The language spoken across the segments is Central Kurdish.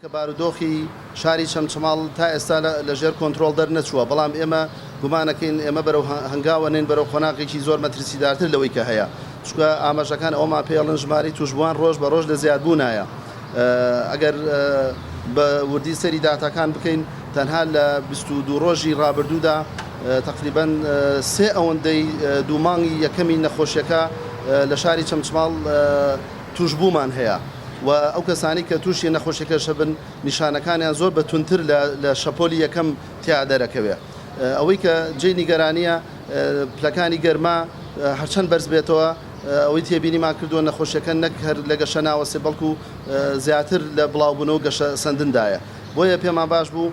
کە بارودۆخی شاری چەمچەماڵ تا ئێستا لە ژێر کۆنترۆڵ دەرنەچووە، بەڵام ئێمە گومانەکەین ئێمە بەرەو هەنگاو ئەنێین بەرەو قۆناغێکی زۆر مەترسیدارتر لەوەی کە هەیە، چونکە ئاماژەکان ئەوەمان پێ ئەڵێن ژمارەی تووشبووان ڕۆژ بە ڕۆژ لە زیادبوونایە. ئەگەر بە وردی سەیری داتاکان بکەین تەنها لە 22 ڕۆژی ڕابردوودا تەقریبەن سێ ئەوەندەی دوو مانگی یەکەمی نەخۆشیەکە لە شاری چەمچماڵ تووشبوومان هەیە و ئەو کەسانەی کە تووشی نەخۆشیەکەش هەبن نیشانەکانیان زۆر بە توندتر لە شەپۆلی یەکەم تیا دەرەکەوێ. ئەوەی کە جێی نیگەرانیە پلەکانی گەرما هەرچەند بەرز بێتەوە ئەوەی تێبینیمان کردووە نەخۆشیەکە نەک هەر لە گەشە ناوەستێ بەڵکو زیاتر لە بڵاوبوونەوە و گەشە سەندندایە. بۆیە پێمان باش بوو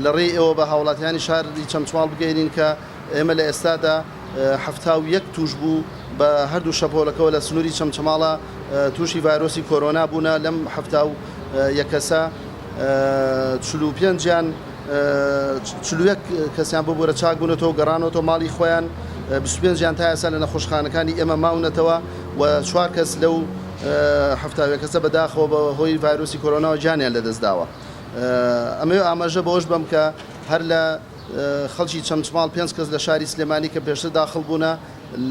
لە ڕێی ئێوە بە هاوڵاتیانی شاری چەمچماڵ بگەیەنین کە ئێمە لە ئێستادا 71 تووشبوو بە هەردوو شەپۆلەکەوە لە سنووری چەمچەماڵە تووشی ڤایرۆسی کۆرۆنا بوونە، لەم 71 کەسە 45 یان 41 کەسیان ببوورە چاک بوونەتەوە و گەڕانەوەتەوە ماڵی خۆیان، 25 یان تا ئێستا لە نەخۆشخانەکانی ئێمە ماونەتەوە و چوار کەس لەو 71 کەسە بەداخەوە بە هۆی ڤایرۆسی کۆرۆناوە گیانیان لەدەستداوە. ئەمەوێ ئاماژە بەوەش بەم کە هەر لە خەڵکی چەمچماڵ پێنج کەس لە شاری سلێمانی کە پێشتر داخڵ بوونە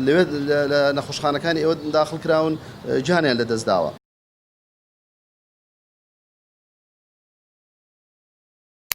لەوێ لە نەخۆشخانەکانی ئێوە داخڵ کراون گیانیان لەدەستداوە.